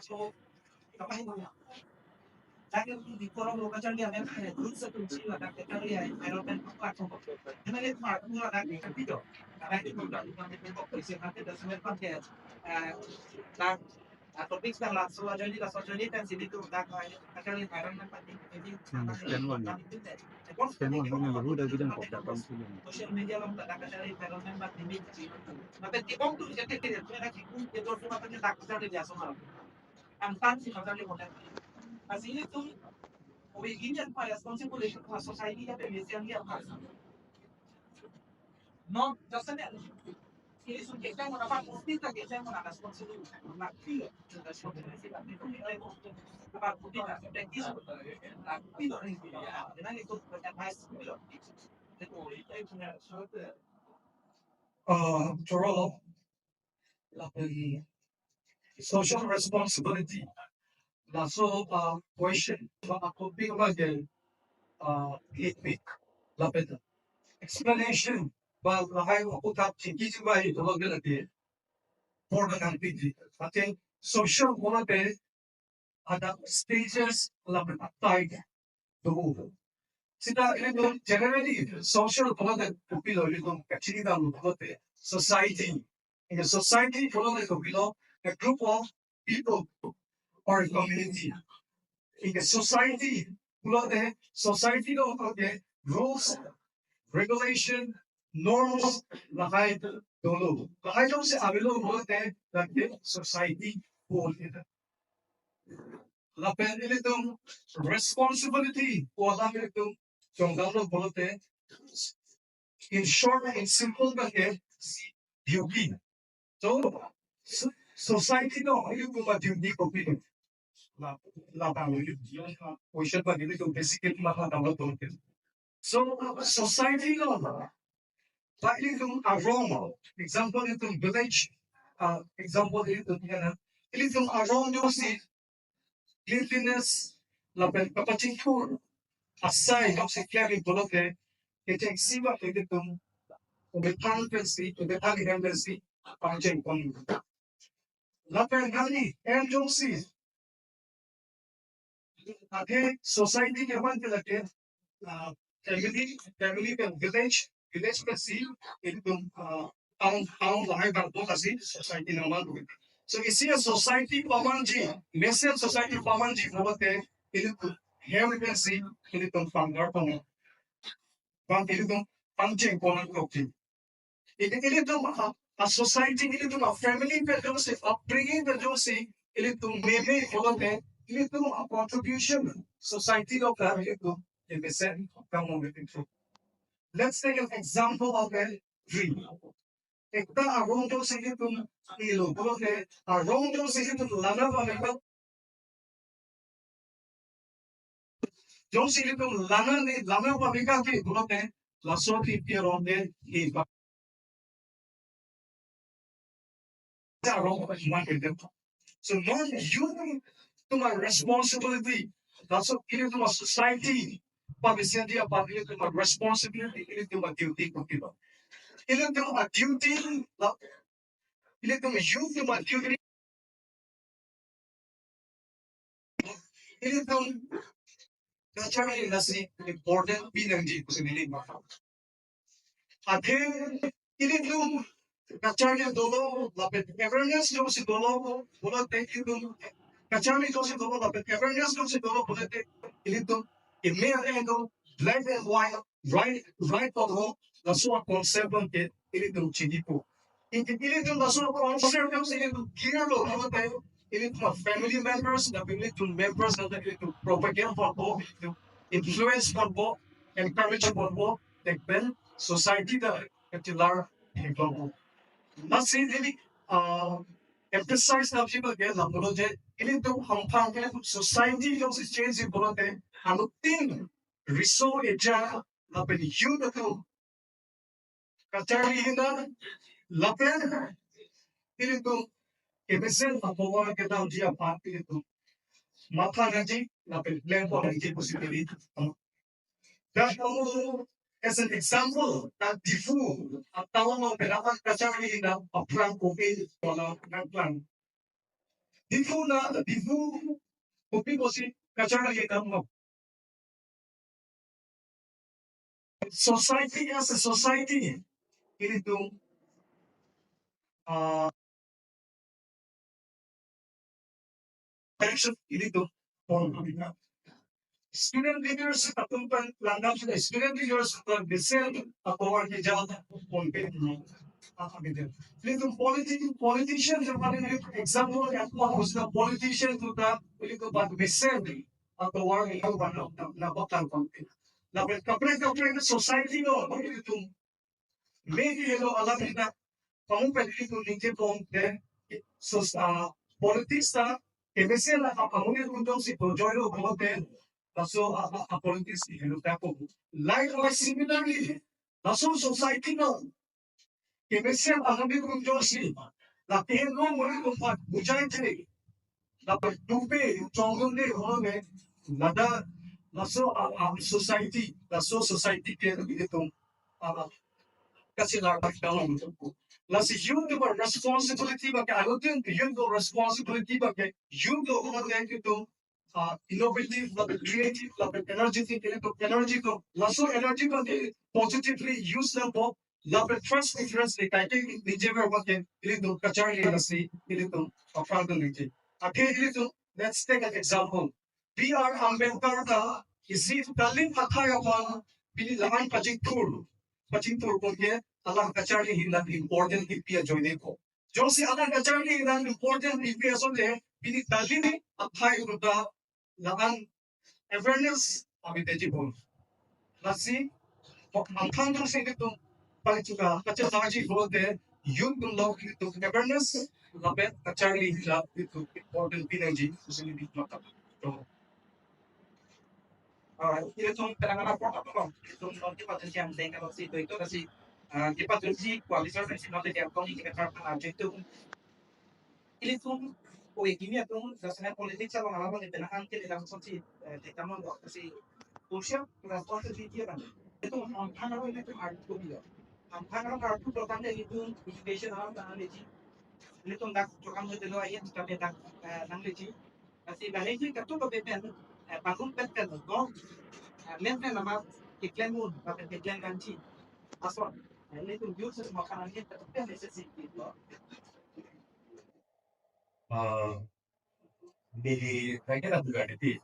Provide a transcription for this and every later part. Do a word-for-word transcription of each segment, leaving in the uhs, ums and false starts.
So, kapai mo. Lagi di kolom lo kacharli amen, eh, group sa kunci la, dak kacharli, eh, environment apa tu. Karena dia cuma aku lah, dak di kan video. Karena itu udah lima menit kok, isi nanti dah sembilan paket. Eh, dak, ah, topik sedang langsung aja nih, langsung aja nih, kan sini tuh, dak, eh, kacharli environment apa nih, ini, Hmm, apa nih, stand one. Apa nih, eh, kok Stand one, ini baru udah bilang kok, datang sini. Social media lo, dak kacharli environment apa nih, ini. Tapi di bawah tuh, jadi, jadi, jadi, jadi, jadi, jadi, jadi, jadi, jadi, jadi, jadi, jadi, Ang tan si kacharli model. Kasi ilitum, o igin yan pa responsible ilitum ha society ya pe mesian ya pa. No, just an, ili sun ke mo na pa pusti ta ke mo na responsible. Na clear responsibility na ilitum. Pa pusti ta practice. Na clear. Na ilitum advice. Uh, Chorolo, lapen social responsibility. Laso, uh, question, ba topic ba ke, uh, hit pick. Lapen explanation, ba lahai aku tak tinggi juga itu lagi lagi. Por dengan tinggi. Tapi social pulote ada stages lapen type do. Sita ilitum generally social pulote kopilo ilitum kachini dam pulote society. In the society pulote kopilo a group of people or a community. In the society pulote society do pulote rules, regulation, norms lahai dolo. Lahai jongsi avelo pulote lake society pulote. Lapen ilitum responsibility pu alam ilitum chongdamlo pulote, in short, in simple ba ke duty. So, so, society no ilitum a-duty kopilo. La, la bang ilitum question ba ilitum basically ma la bang lo pulote. So, society no, ba ilitum arong, example ilitum village, uh, example ilitum, ya na, ilitum arong jongsi cleanliness lapen kapachingthur asai jongsi clean pulote, kechengsi ba ilitum, kebethan pensi, kebethan hem pensi pangcheng pon. Lapen kali, en jongsi athe society ke man ke lake, ah, family, family ke village, village ke si, ilitum, ah, town, town lahai bang po kasi society nangman. So isi a society pamanji, mesen society pamanji pulote, ilitum hem ke si, ilitum pangdar pang, pang ilitum pangcheng pon kopi. Ili, ilitum a, a society, ilitum a family pen jongsi, upbringing pen jongsi ilitum meme pulote, ilitum a contribution society lo ka ilitum emesen kamo ilitum. Let's take an example of a tree. Ekta arong jongsi ilitum ilo pulote, arong jongsi ilitum lana pameka, jongsi ilitum lana ne, lana pameka ke pulote, laso api arong ne, e ba. Arong pa iman ke dem. So non ilitum a responsibility. Laso ilitum a society pa mesen dia pa ilitum a responsibility, ilitum a duty kopilo. Ilitum a duty, la, ilitum youth atum a duty. Ilitum kacharli lasi important pinangji pusi neli ma. Athe ilitum kacharli dolo, lapen awareness jongsi dolo pulote, ilitum kacharli jongsi dolo, lapen awareness jongsi dolo pulote, ilitum ime endo black and white, right, right or wrong, laso a concept abang ke ilitum chinipo. Ilitum laso a concept jongsi ilitum clear lo pulote, ilitum family members, lapen ilitum members, lapen ilitum propagate ponpo, ilitum influence ponpo, encourage ponpo, lapen society ta kachelar ponpo. Lasi neli, ah, emphasize nangji abang ke lapulo je, ilitum hamphang ke society jongsi change pulote, anuttin riso eja lapen youth atum kacharli hina lapen ilitum kemesen apower kedamji aphan ilitum matha nangji lapen plan pon nangji pusi neli. Dak kamu, as an example, dak Diphu a town along pen amat kacharli hina aphrang kopi kolang nangplang. Diphu na, Diphu kopi pusi kacharli akam lo. Society as a society, ilitum, ah, direction ilitum. Student leaders atum pen langdam sita student leaders pen mesen atovar kejal ponpe. Ilitum political politician, example, politician atum ta ilitum pen mesen atovar kejal pen na na bakal ponpe. Lapen kaprek kaprek society lo ilitum maybe yelo alam kita kamu pen ilitum ningje pon de, so, ah, politics ta kemesen la kamu ni kunjong si projoi lo kamu pen laso, ah, ah, ah, politics ilitum ta ko. Likewise, similarly, laso society lo kemesen alam ni kunjong si la kehingno mori kumpat bujai the. Lapen tupe chonglong de hone lada laso, ah, ah, society, laso society ke ilitum, ah, kasilar dalam. Lasi youth responsibility abang ke, I don't think youth responsibility abang ke, youth hone ilitum, ah, innovative, lapen creative, lapen energetic, ilitum energy ko, laso energy abang ke positively use nangpo, lapen first preference ni kaike ningjever abang ke ilitum kacharli lasi ilitum aphrang ningje. Akhir ilitum, let's take an example. B R Ambedkar ta isi Dalin akhai aphan pini lahan pachingthur, pachingthur ponke alang kacharli ahin la important kipi ajoine ko. Jongsi alang kacharli ahin la important kipi asonte pini Dalin akhai ruta lahan awareness avi teji pon. Lasi, kok mangthang thang si ilitum palichuka kacharli pulote youth atum lo ilitum awareness lapen kacharli la ilitum important pinangji sini di mata. To. Ah, ilitum penang anak kok apa lo? Ilitum lo kepatun siang deng kalau si itu itu kasi, ah, kepatun si kualitas si nanti dia kong ini kata apa aja itu. Ilitum, o ekimi atum, dasarnya politik sa bang alam bang penang angke dalam sosi, eh, tekamon bang si kursiap responsibility kan. Ilitum hamphang aro ilitum artu ko biar. Hamphang aro artu program de ilitum education alam tangan leji. Ilitum dak program de lo ayen kami dak, eh, nang leji. Kasi lahai ji katu ko bepen, eh, bangun pet kan, no? Eh, men men nama keklen mun, bahkan keklen ganti. Asal, eh, ilitum youth semua kan angin tetap necessity, no? Ah, neli kaya na bukan itu.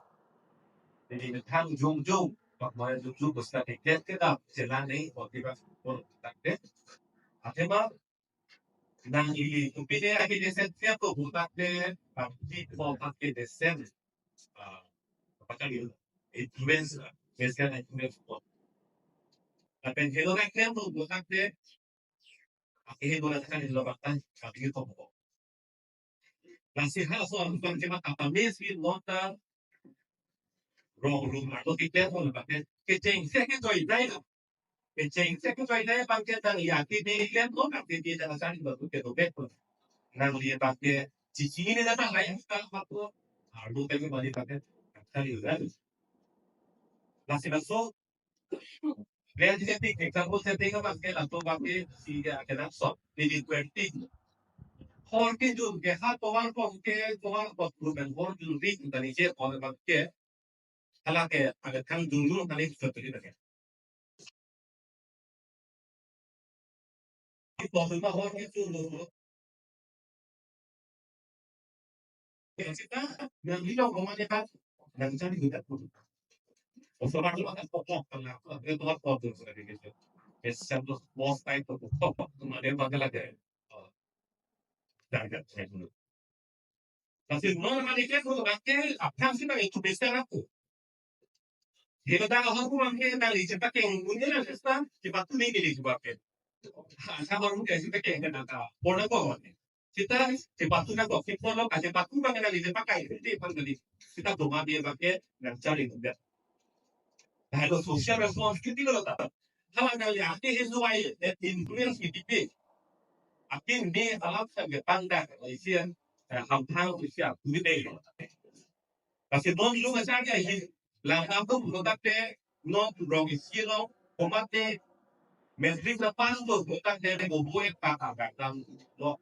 Neli nethang jongjong, pak maya jongjong, bos ka tiket ke dah, jalan ni, oke, pas, pon tak deh. Akhirnya, nang ili, tapi deh, akhirnya saya siap tuh, bukan deh, tapi mau pakai desen. Ah, apa kan itu? Influence, ah, biasanya influence. Tapi kalau kan tuh, bukan deh, akhirnya bukan kan itu, bahkan, tapi itu kok. Lasi halaso atum abang ke ma kapa mesi nota rong rum arlo kikler ko abang ke kechengsi ke joinai lo. Kechengsi ke joinai abang ke tang ya ti di kler lo, ti di tang asal di baru ke dobet ko. Nangli abang ke cici ini datang lain kita waktu arlo ke bali abang ke kali kan. Lasi laso Real setting, example setting abang ke lato abang ke si ya ke langsung di twenty. Hor kejun ke ha tovar kong ke tovar kong proven hor jun ring tani je hor abang ke hala ke agak kang jun jun tani seperti itu ke. Itu cuma hor kejun. Kita yang bilang kemana kan? Nang cari juga pun. Orang cuma kan pokok kan aku, aku itu kan pokok sebagai gitu. Biasa satu bos type itu pokok, cuma dia pakai lagi. Oh. Dah, dah, saya dulu. Kasi non manikir ko bangke apang si bang itu biasa aku. Dia kata, "Oh, aku bangke nang isi pakai nggunya lah, sista." Di batu ni, ni di bangke. Ha, sama orang dia isi pakai kan kata. Pona ko. Kita di batu na ko, kita lo kasi batu bangke nang isi pakai. Jadi, pang tadi. Kita cuma dia pakai, nang cari juga. Nah, itu social responsibility lo, ta. Kalau nang lihat, ini sesuai, eh, influence gitu, akin ni alam sa ge pangdak, isian, eh, hamphang, isian, ini deh. Kasi non ilung asar ke, ini, langdam tu, botak te, non rong isi lo, komat te, matric na pass lo, botak te, bobo ek pa, agak dam lo.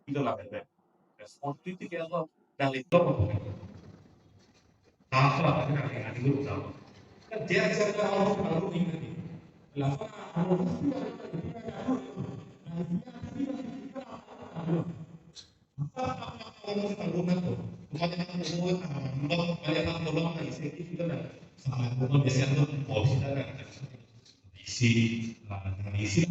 Ito lang, eh. Responsibility ke apa? Nangli tok. Apa? Nangli tok. Kan dia siapa orang baru ini? Lama orang itu yang ada, itu yang ada. Nah, dia itu yang ada. Apa, apa, apa orang baru itu? Kembali ke rumah, kembali ke rumah, isi kita lah. Sama rumah biasa tu, kopi kita lah. Isi, ah, isi.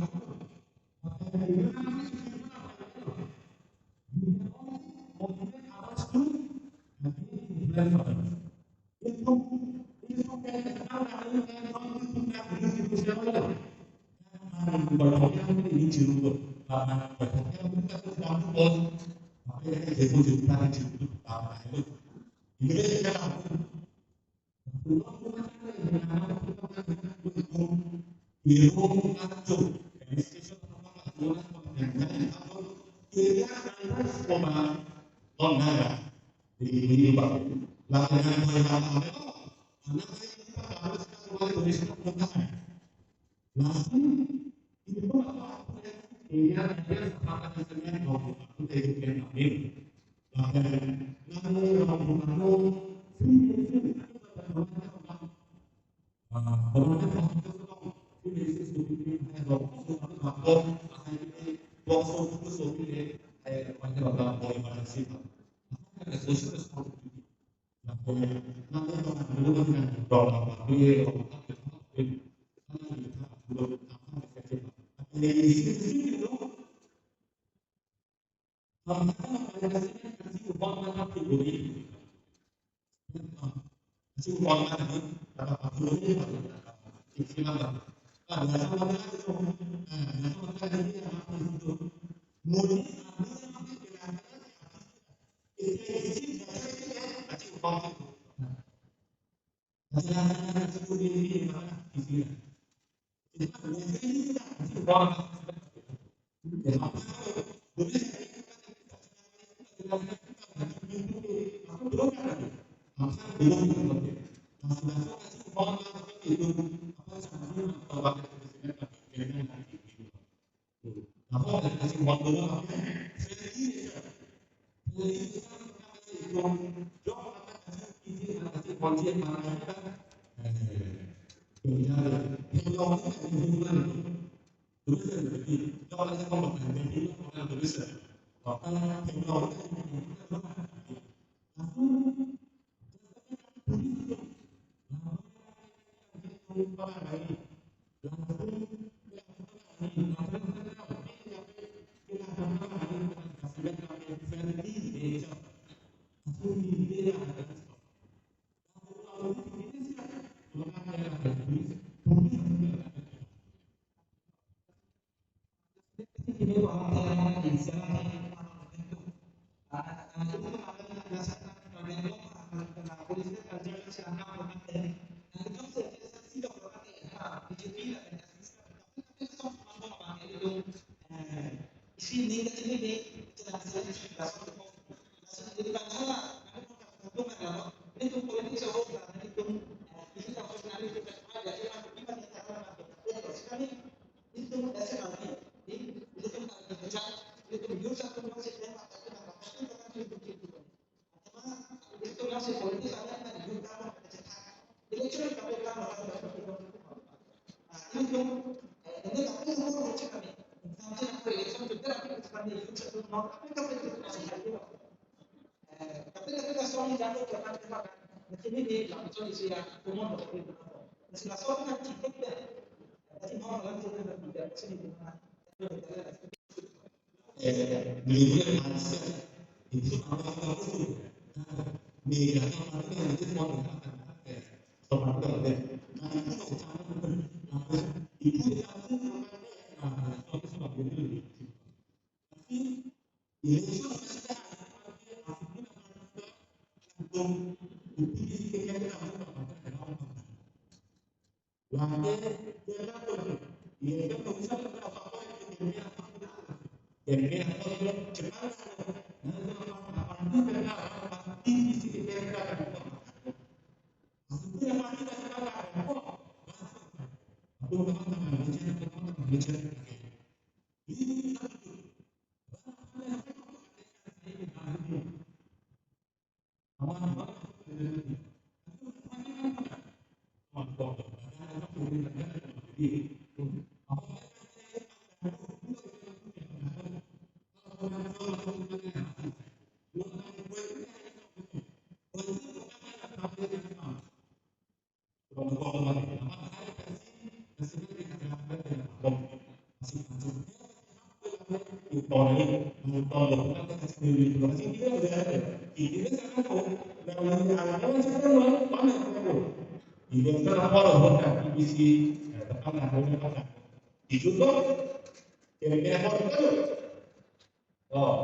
Oh,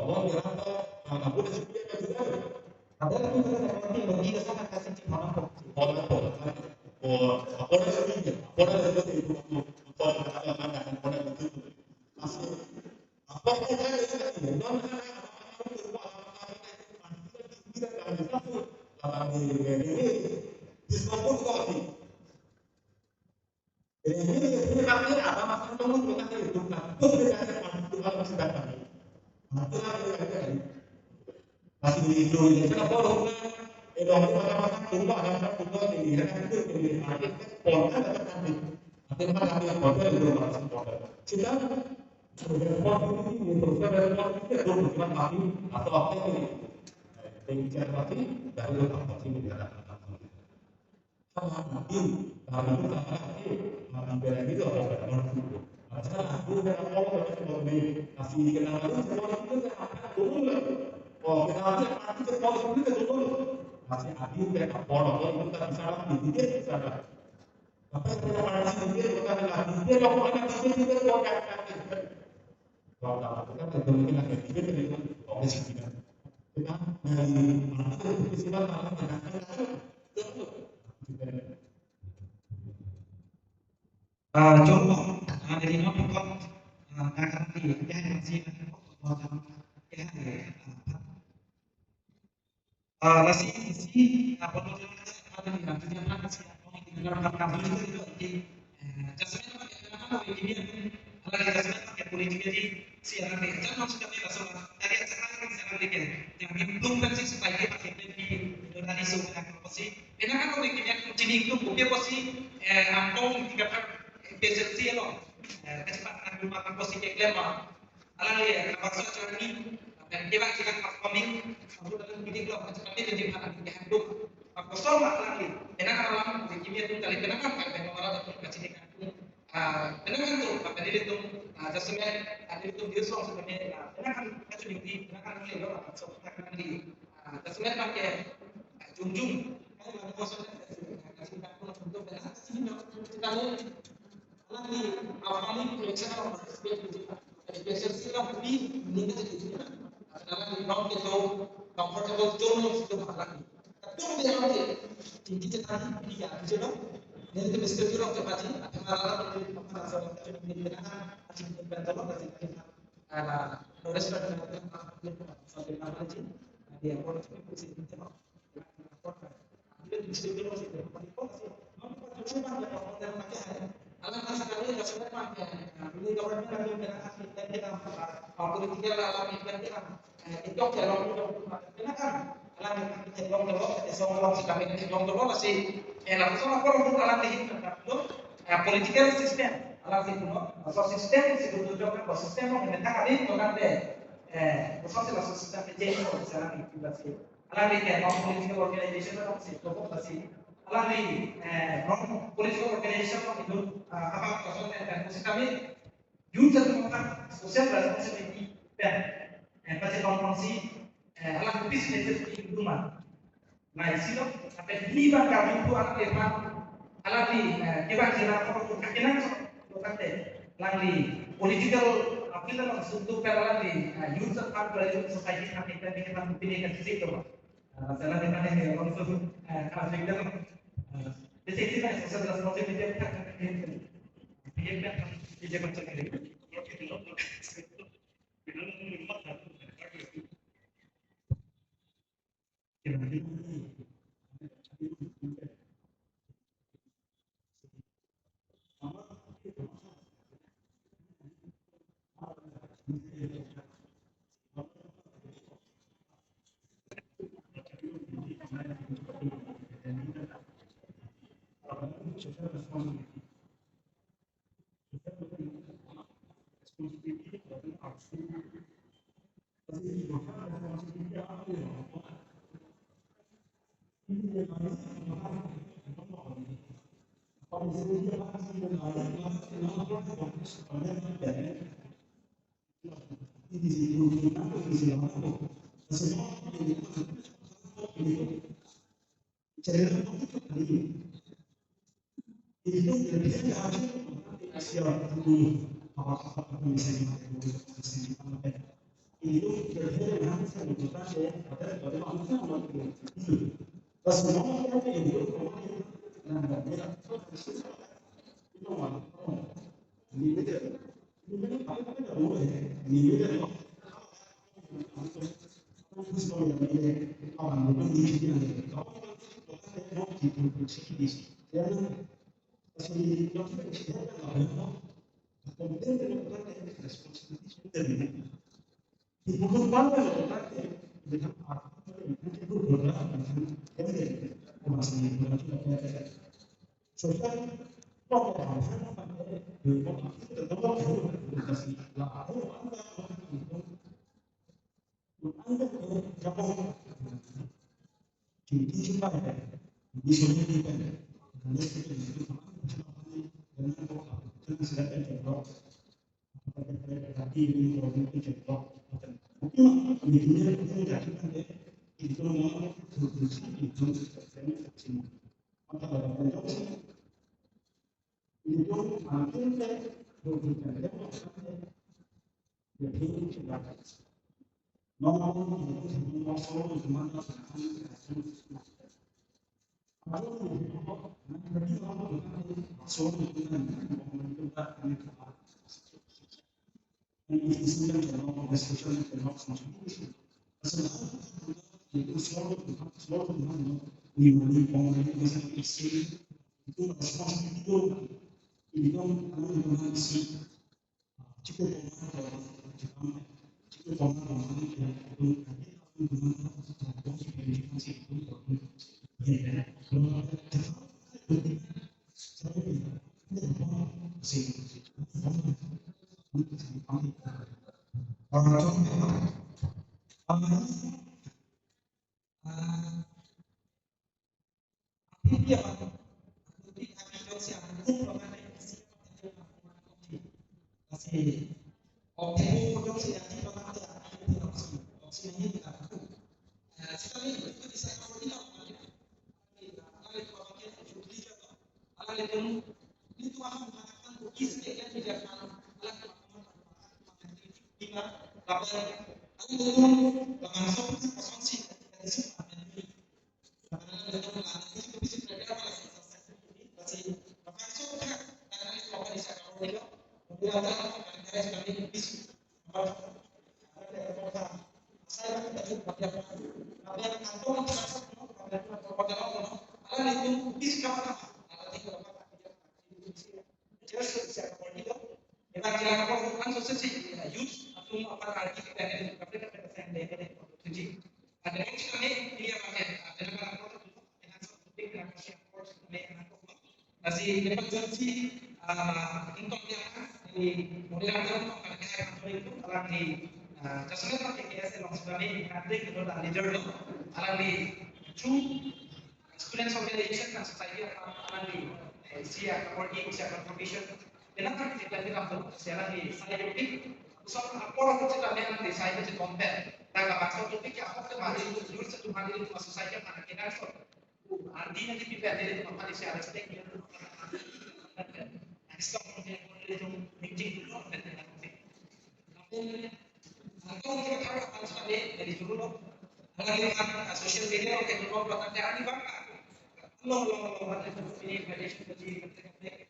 non yang apa? Apa dah sudah ada juga? Ada pun kita nanti bagi ke sana kasih di mana kok. Oh, apa? Oh, apa dah sudah? Apa dah sudah itu? Apa dah sudah? Apa dah sudah? Apa dah sudah? Non Ah, jumpa, ah, dari non pekot, ah, kakak di, ya, masih, ah, ya, ah, ah, lasi, si, ah, penuh dengan, ah, dari, ah, tujuan, ah, si, ah, penuh dengan, ah, kamu itu, itu, di, eh, just, ah, kalau ini, ah, kalau kita sudah pakai politik, jadi, si, ah, nanti, jangan masuk ke dalam, so, tadi, ah, saya, saya, saya, yang belum, kan, si, supaya dia pakai, di, di, dari, so, ah, apa sih? Penang kan, kalau kita, chini, itu, kopi, apa sih? Eh, angkong, tiga, eh, P S L C, lo. Eh, kecepat, ah, rumah, apa sih, keklem, ah. Alangli, eh, bakso chorni, dan kebak kilang performing, aku dalam bidik lo, macam ni jadi mana di handuk. Bakso mak alangli, enak alam, di kimia tu kali enak kan, kan, kan, orang tu macam ni kan. Ah, enak kan tu, maka dia tu, ah, jasmen, ah, dia tu dia song sebenarnya, ah, enak kan, kacau di, enak kan alangli lo, bakso, enak kan di, ah, jasmen pakai, ah, jungjung, kan, bakso, ah, kasih tak pun untuk enak, kasih tak pun kita ni. Alangli, alangli, election along participate, especially si along kami, ini kan jadi, alangli, non kedo, comfortable zone along situ alangli. Tapi dia alangli, tinggi cetadi, tinggi ya, bisa dong. Ini kita mesti bilang ke pati, apa malah, apa malah, apa malah, apa malah, apa malah, apa malah, ada, no restaurant, apa malah, apa malah, apa malah, dia, apa malah, apa malah, political system, alam si kuno, so system si kuno, so system mo, kita kami, to kan de, eh, so si la system change ko, misalnya, kita si. Alangli ke non political organization along si, to ko si. Alangli, eh, non political organization along itu, ah, apa, kosong, eh, kan, si kami youth dan apa, social responsibility, ya. Eh, pasti kongsi, eh, alang peace message itu mah. Nah, isi lo, apa ini bang kami itu apa, apa, alangli, eh, kita kira apa, apa, kena, so, bukan deh. Alangli political, apa, kita langsung tuh, alangli, eh, youth dan apa, society, apa, kita, kita, kita, kita, kita, kita, Ah, salah di mana ya, langsung, eh, ah, saya kira, eh, di sini kan social responsibility kan, kan, kan, kan, kan, kan, kan, kan, kan, kan, kan, social responsibility. Social responsibility, Students organization and society, alangli, eh, isi a-working, isi a-contribution. Penang kan kita kita tu, isi alangli sai topic, so apor aku cita alangli sai topic compare. Dan kalau so topic ya, apa tu mari tu, jurus tu mari tu, society mana kita so. Arti nanti kita ada tu apa isi a-respect ya. Isi a-respect tu, meeting tu, Social media, okay, no, no, no, no, ini validation, validation,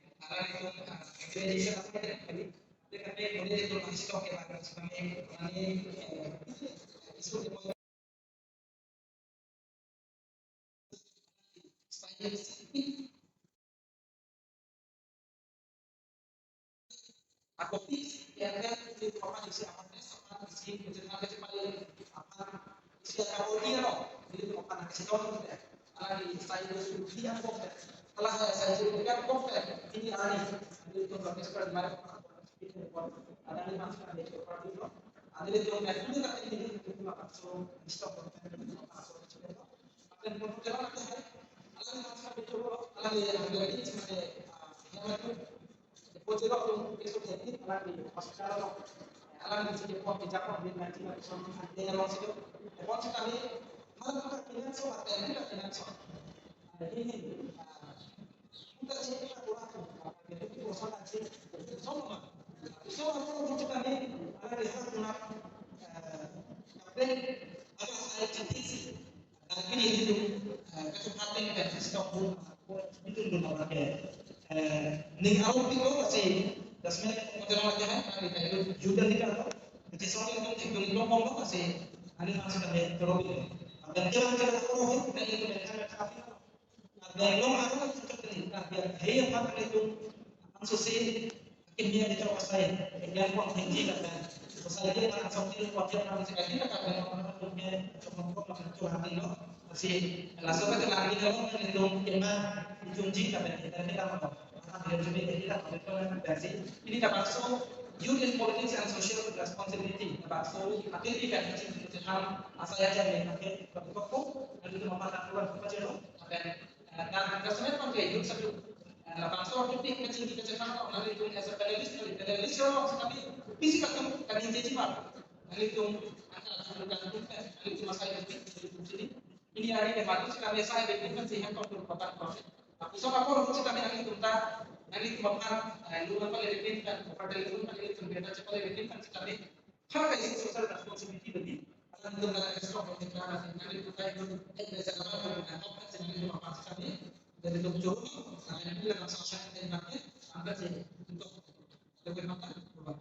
Ako fix, ya kan, itu apa isi apa tes apa isi kejenak kejenak apa isi apa body ya, no? Itu apa nasi dong ya. Ala di style itu dia kok ya. Hala hai asai juri kan kok kan ini ani. Ini itu protest per mari. Ada lima sudah ada coba dulu. Ada itu yang dulu kan ini itu maka so stop. Akan mau jalan aja. Ada lima sudah ada coba. Ada yang ada ini cuma ada. Pojok atum keso thekji alang di hospital along. Alang di sini pon di Japan di nanti nanti sama dia yang masih itu. Pon sih kami malam kita pindah so atau kita pindah so. Ini kita sih kita kurang. Jadi kita kurang sih. So mama. So apa itu kami alang di sana kena. Tapi ada saya cantik sih. Tapi itu, eh, kesempatan kan, sistem pun, itu dulu pakai. Eh, ning arong piko masih, das menit motor aja kan, tadi kayak itu, juga tidak tahu. Jadi soalnya itu, itu, itu, ngomong masih, ada masih kami terobin. Dan jalan-jalan terobin, dan itu, dan kami tapi, dan long arong itu, tapi, nah, biar, hei, apa itu, langsung sih, India di China asai, India pon tinggi kan. Asai dia kan asam tinggi kuat dia kan sekarang kita kan orang orang punya cuma kok macam curhat ini loh. Masih langsung ke lagi kalau kan itu kena ujung jin kan kita kita mau. Akan dia cuma kita kita kalau itu kan biasa. Ini dapat so youth in politics and social responsibility. Dapat so akhir di kan itu ham asai aja nih pakai berkokok dan itu memakan keluar apa aja loh. Dan dan dasarnya kan kayak youth satu Lapangan so, itu kecil kita cerita kok, nanglitum as a panelist, nanglitum panelist so, tapi fisik akan kami jadi apa? Nanglitum angka akan bukan bukan, nanglitum masa itu jadi fungsi ini. Ini hari yang bagus kami saya bikin kan sih yang kau berkembang proses. Aku sama kau sih kami nanglitum tak, nanglitum apa? Lu apa lagi kan, apa dari lu kan nanglitum beda cepat lagi kan sih kami. Hal kaisi social responsibility bagi alang itu kan extra dari deklarasi nanglitum kayak itu, eh, dari segala macam, dan apa sih nanglitum apa sih kami, dari itu jauh, nah, ini dalam social dan pakai, sampai sih untuk lebih makan, coba.